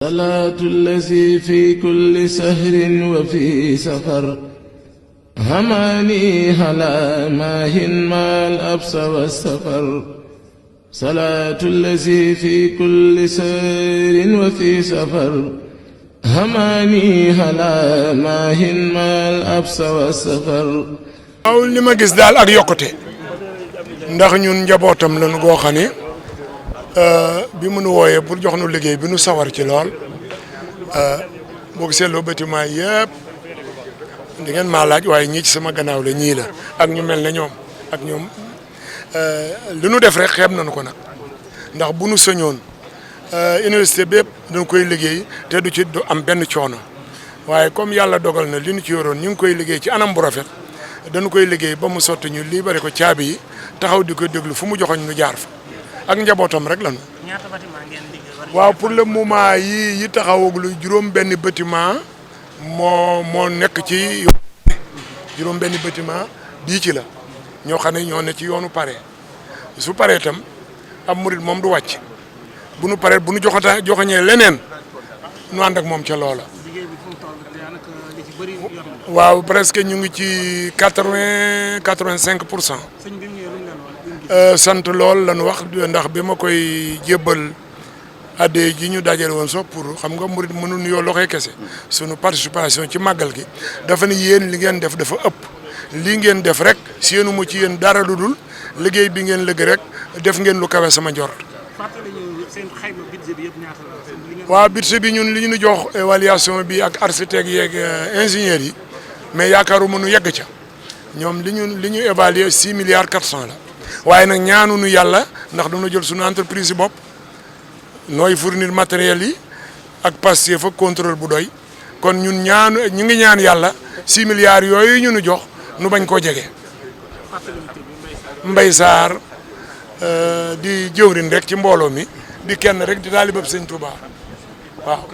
صلاة الذي في كل سهر وفي سفر هماني هلا ماهن ما الأبس والسفر صلاة الذي في كل سهر وفي سفر هماني هلا ماهن ما الأبس والسفر waaw li ma gis daal ak yokkute ndax ñun njabootam lañu goo xam ne bi mu nu wooyee pour jox nu liggéey bi nu sawar ci lool boo ko seetloo bâtiment yëpp di ngeen maa laaj waaye ñii ci sama gannaaw la ñii la ak ñu mel ne ñoom ak ñoom li nu def rek xeeb nañu ko nag ndax bu nu sañoon université bépp dañ koy liggéey te du ci du am benn coono waaye comme yàlla dogal na li nu ci yoroon ñu ngi koy liggéey ci anam bu rafet dañu koy liggéey ba mu sotti ñu libéré ko caabi yi taxaw di ko déglu fu mu joxoñ nu jaar fa ak njabootam rek lañu. ñaata bâtiment ngeen liggéey? waaw pour le moment yi taxawaglu juróom benn bâtiment moo nekk ci juróom benn bâtiment bii ci la ñoo xam ne ñoo ne ci yoonu pare su paree itam am murit moom du wàcc bu nu paree bu nu joxoñee leneen nu ànd ak moom ca loola. liggéey bi fu mu toll daanaka li ci bëri yor na. waaw presque ñu ngi ci 85%. sëñ bi mu ñëwee lu mu leen wax. sant lool lañu wax ndax bi ma koy jébbal adde ji ñu dajale woon sax pour xam nga murit mënul yoo loxoy kese sunu participation ci màggal gi dafa ne yéen li ngeen def dafa ëpp lii ngeen def rek séenu mu ci yéen dara lu dul liggéey bi ngeen liggéey rek def ngeen lu kawe sama njort. fàttali ñu seen xayma budget bi yëpp ñaata la. waaw budget bi ñun li ñu jox évaluation bi ak architecte yeeg ingénieurs yi mais yaakaaruma nu yegg ca ñoom li ñu évaluer 6 milliards 400 la. waaye nag ñaanuñu yàlla ndax dañoo jël suñu entreprise yi bopp nooy fournir matériel yi ak Pastef fa contrôle bu doy kon ñun ñu ngi ñaan yàlla 6 milliards yooyu ñu nu jox nu bañ koo jege. Mbaye Sarr di jëwrin rek ci mbooloo mi di kenn rek di taalibab Sëñ Touba waaw.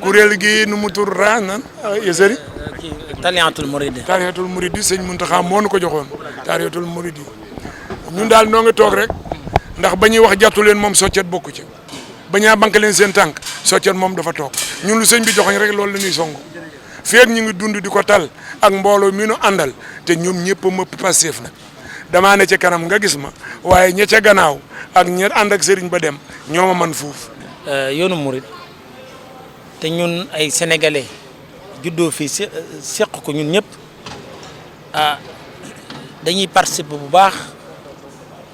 kuréel gi nu mu tur ra nan yësëri Taliyatul Mouride. Taliyatul Mouride Sëñ Muntaxa moo nu ko joxoon Taliyatul Mouride ñun daal noo ngi toog rek ndax ba ñuy wax jàttu leen moom soccet bokku ci ba ñaa banque leen seen tànk soccet moom dafa toog ñun lu sëñ bi joxoñ rek loolu la ñuy song feek ñu ngi dund di ko tal ak mbooloo mi nu àndal te ñoom ñëpp a mëpp Pastef nag damaa ne ca kanam nga gis ma waaye ña ca gannaaw ak ña ànd ak sëriñ ba dem ñoo ma man fuuf. yoonu Mouride te ñun ay sénégalais juddoo fii seq ko ñun ñëpp dañuy participer bu baax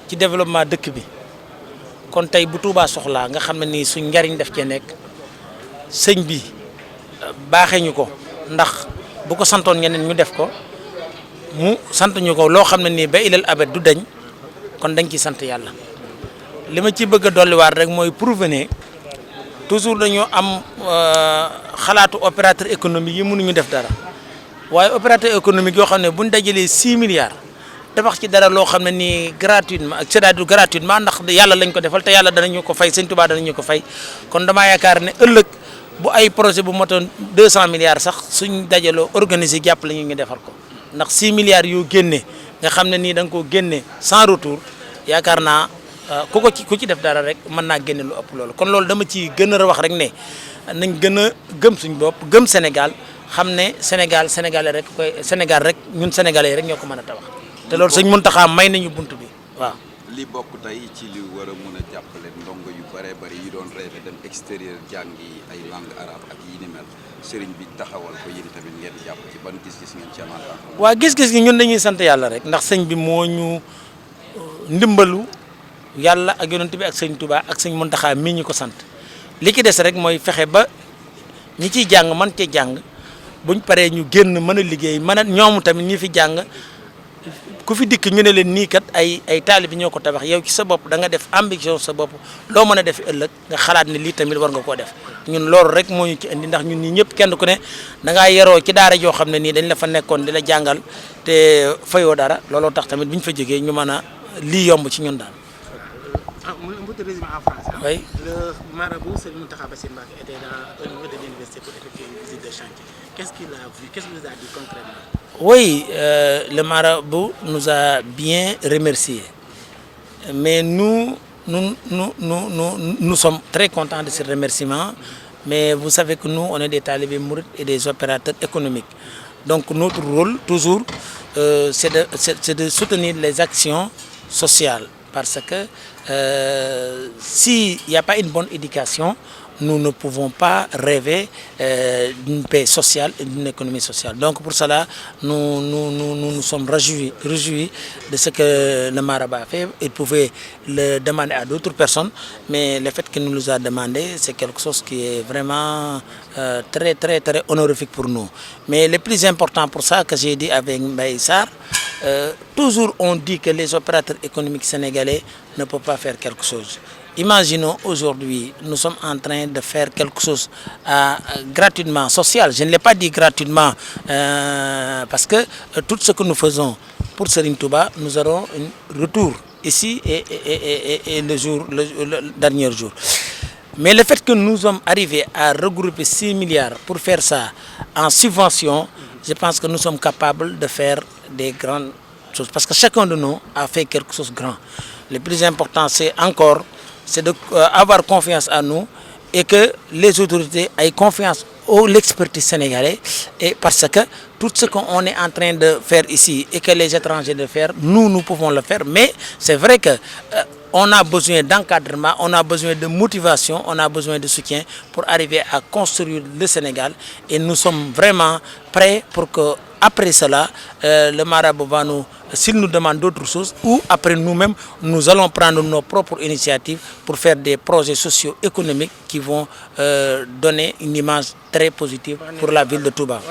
ci développement dëkk bi kon tey bu Touba soxlaa nga xam ne nii suñ njariñ def cee nekk sëñ bi baaxee ñu ko ndax bu ko santoon ñeneen ñu def ko mu sant ñu ko loo xam ne nii ba ilal abad du dañ kon dañ ciy sant yàlla li ma ci bëgg a dolliwaat rek mooy prouver ne toujours dañoo am xalaatu opérateur économique yi mënuñu def dara waaye opérateur économique yoo xam ne buñ dajalee 6 milliards tabax ci dara loo xam ne nii gratuitement c'est-à-dire gratuitement ndax yàlla lañ ko defal te yàlla danañu ko fay Sëñ Tuubaa danañu ko fay kon damaa yaakaar ne ëllëg bu ay projet bu motoon 200 milliards sax suñ dajaloo organiser jàpp la ñu defar ko ndax 6 milliards yoo génne nga xam ne nii da nga koo génne sans retour yaakaar naa ku ci def dara rek mën naa génne lu ëpp loolu kon loolu dama ci gën a wax rek ne nañ gën a gëm suñ bopp gëm Sénégal xam ne Sénégal rek ñun sénégalais rek ñoo ko mën a tabax te loolu Sëñ Muntaxa may nañu bunt bi waaw. li bokk tey ci li war a mën a jàppale ndongo yu bare bari yi doon rêvé dem extérieur jàngi ay langue arabe ak yi ni mel sëriñ bi taxawal ko yéen tamit ngeen jàpp ci ban gis-gis ngeen ci amaat. waaw gis-gis gi ñun dañuy sant yàlla rek ndax sëñ bi moo ñu ndimbalu yàlla ak yonent bi ak Sëñ Touba ak Sëñ Muntaxa mii ñu ko sant li ki des rek mooy fexe ba ñi ciy jàng man cee jàng buñ paree ñu génn mën a liggéey mën a ñoom tamit ñi fi jàng. ku fi dikk ñu ne leen nii kat ay taalibe ñoo ko tabax yow ci sa bopp da nga def ambition sa bopp loo mën a def ëllëg nga xalaat ne lii tamit war nga koo def ñun loolu rek moo ñu ci indi ndax ñun ñii ñëpp kenn ku ne da ngaa yeroo ci daara joo xam ne nii dañ la fa nekkoon di la jàngal te fayoo dara looloo tax tamit bi ñu fa jógee ñu mën a lii yomb ci ñun daal. Un petit résumé en français. Oui. Le marabout Serigne Mountakha Bassirou Mbacké était au niveau de l'université pour effectuer une visite de chantier. Qu'est-ce qu'il a vu? Qu'est-ce qu'il nous a dit concrètement? Oui, le marabout nous a bien remerciés. Mais nous, nous sommes très contents de ce remerciement, mais vous savez que nous, on est des talibés mourides et des opérateurs économiques. Donc notre rôle, toujours, c'est de soutenir les actions sociales. Parce que s'il n'y a pas une bonne éducation, nous ne pouvons pas rêver d'une paix sociale et d'une économie sociale. Donc pour cela, nous sommes réjouis de ce que le marabout a fait. Il pouvait le demander à d'autres personnes, mais le fait qu'il nous a demandé, c'est quelque chose qui est vraiment très honorifique pour nous. Mais le plus important pour ça, que j'ai dit avec Mbaye Sarr, toujours on dit que les opérateurs économiques sénégalais ne peuvent pas faire quelque chose. Imaginons aujourd'hui, nous sommes en train de faire quelque chose gratuitement, social. Je ne l'ai pas dit gratuitement parce que tout ce que nous faisons pour Serigne Touba, nous aurons un retour ici et le dernier jour. Mais le fait que nous sommes arrivés à regrouper 6 milliards pour faire ça en subvention, je pense que nous sommes capables de faire des grandes choses. Parce que chacun de nous a fait quelque chose de grand. Le plus important, c'est d'avoir confiance en nous et que les autorités aient confiance en l'expertise sénégalaise. Et parce que tout ce qu'on est en train de faire ici et que les étrangers de faire, nous pouvons le faire. Mais c'est vrai que on a besoin d'encadrement, on a besoin de motivation, on a besoin de soutien pour arriver à construire le Sénégal. Et nous sommes vraiment prêts pour que après cela, le marabout va nous, s'il nous demande d'autres choses, ou après nous-mêmes, nous allons prendre nos propres initiatives pour faire des projets socio-économiques qui vont donner une image très positive pour la ville de Touba.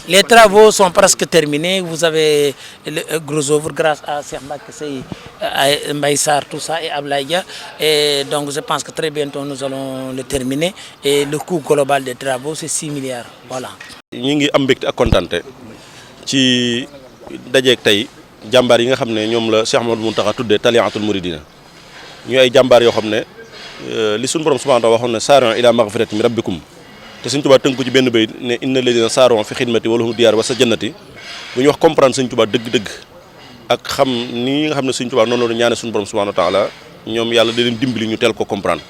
Les travaux sont presque terminés. Vous avez le gros œuvre grâce à Cheikh Mbaye Sarr, tout ça, et Ablaye. Et donc je pense que très bientôt nous allons le terminer. Et le coût global des travaux, c'est 6 milliards. Voilà. ñi ngi am mbégte ak kontante ci dajeeg tey jàmbaar yi nga xam ne ñoom la Cheikh Mouhamadou Mountakha tuddee Taliatul Mouridina ñu ay jàmbaar yoo xam ne li suñu borom subhanahu wa ta'ala waxoon ne saari'u ila maghfiratin min rabbikum te Sëñ Tuubaa tënk ko ci benn bayit ne inna alladhina saari'u fi xidmati wa lahum diyaar wa sa jannati bu ñu wax comprendre Sëñ Tuubaa dëgg-dëgg ak xam ni nga xam ne Sëñ Tuubaa noonu la ñaane suñu borom subhanahu wa ta'ala ñoom yàlla da leen dimbali ñu teel ko comprendre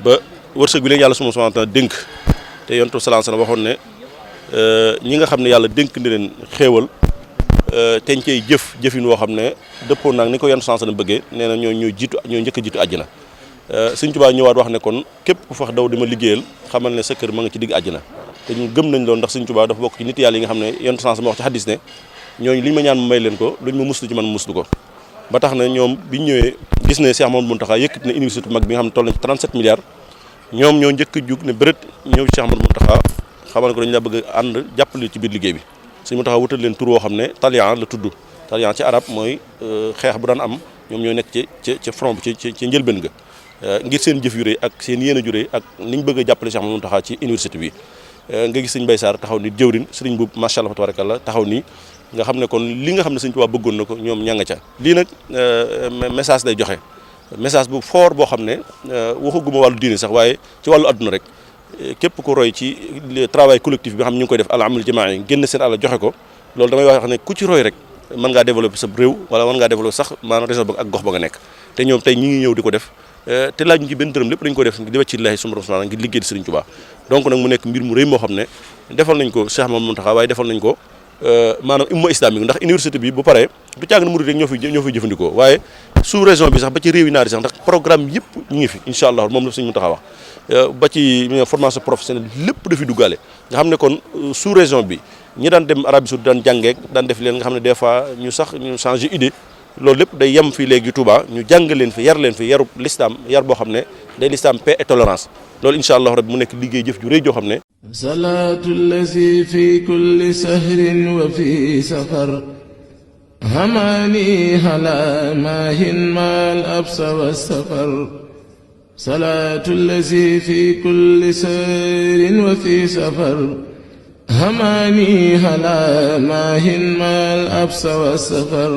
ba wërsëg bi leen yàlla subhanahu wa ta'ala dénk te Yonent bi sallallahu alayhi wa sallam waxoon ne ñi nga xam ne yàlla dénk na leen xéewal teñ cey jëfin woo xam ne dëppoon naag ni ko yenn sens na bëggee nee na ñoo njëkk a jiitu àjjana Sëñ Tuubaa ñëwaat wax ne kon képp ku fax daw di ma liggéeyal xamal ne sa kër ma nga ci digg àjjana te ñun gëm nañ loolu ndax Sëñ Tuubaa dafa bokk ci nit yàlla yi nga xam ne yenn sens ma wax ci xadis ne ñooñu li ñu ma ñaan ma may leen ko luñ ma muslu ci man muslu ko ba tax na ñoom biñ ñëwee gis ne Cheikh Mouhamadou Mountakha yëkkati na université mag bi nga xam ne toll na ci 37 milliards ñoom ñoo njëkk a jug ne bërët ñëw ci Cheikh Mouhamadou Mountakha xamal ko dañu la bëgg a ànd jàppale ci biir liggéey bi Sëñ Mountakha wutal leen tur woo xam ne talian la tudd talian ci arab mooy xeex bu daan am ñoom ñoo nekk ci front bi ci njëlbeen ga ngir seen jëf yu rëy ak seen yéene ju rëy ak niñ bëgg a jàppale Cheikh Mouhamadou Mountakha ci université bi nga gis Sëñ Mbaye Sarr taxaw ni jëwrin sëriñ bu macha Allah tabarakallah taxaw nii nga xam ne kon li nga xam ne Sëñ Tuubaa bëggoon na ko ñoom ña nga ca lii nag message day joxe message bu fort boo xam ne waxaguma wàllu diine sax waaye ci wàllu adduna rek képp ku roy ci travail collectif bi nga xam ne ñu ngi koy def al amal jamaa yi génn seen àll joxe ko loolu damay wax ne ku ci roy rek mën ngaa développer sa réew wala mën ngaa développer sax maanaam région ba ak gox ba nga nekk te ñoom tey ñi ngi ñëw di ko def te laaj ñu ci benn dërëm lépp dañu ko def di wàcc Illaahi subhaanahu wa ta'aala ngir liggéey di Sëriñ Tuubaa donc nag mu nekk mbir mu rëy moo xam ne defal nañ ko Cheikh Mouhamadou Mountakha waaye defal nañ ko maanaam umma islamique ndax université bi bu paree du caag na murid rek ñoo fiy jëfandikoo waaye sous région bi sax ba ci réew yi naari sax ndax programme yëpp ñu ngi fi incha allah moom la Sëriñ Mountakha wax ba ci formation professionnelle lépp dafi duggaale nga xam ne kon sous région bi ñi daan dem Arabie Saoudite daan jàngeek daan def leen nga xam ne des fois ñu changer idée loolu lépp day yem fii léegi Touba ñu jàng leen fi yar leen fi yarub l'islam yar boo xam ne day l'islam paix et tolérance loolu incha allah rabbi mu nekk liggéey jëf ju rëy joo xam ne salaatu allazi fi kulli sahrin wa fi safar hamani hala maahin maal absa wa safar salaatu allazi fi kulli sahrin wa fi safar hamani hala maahin maal absa wa safar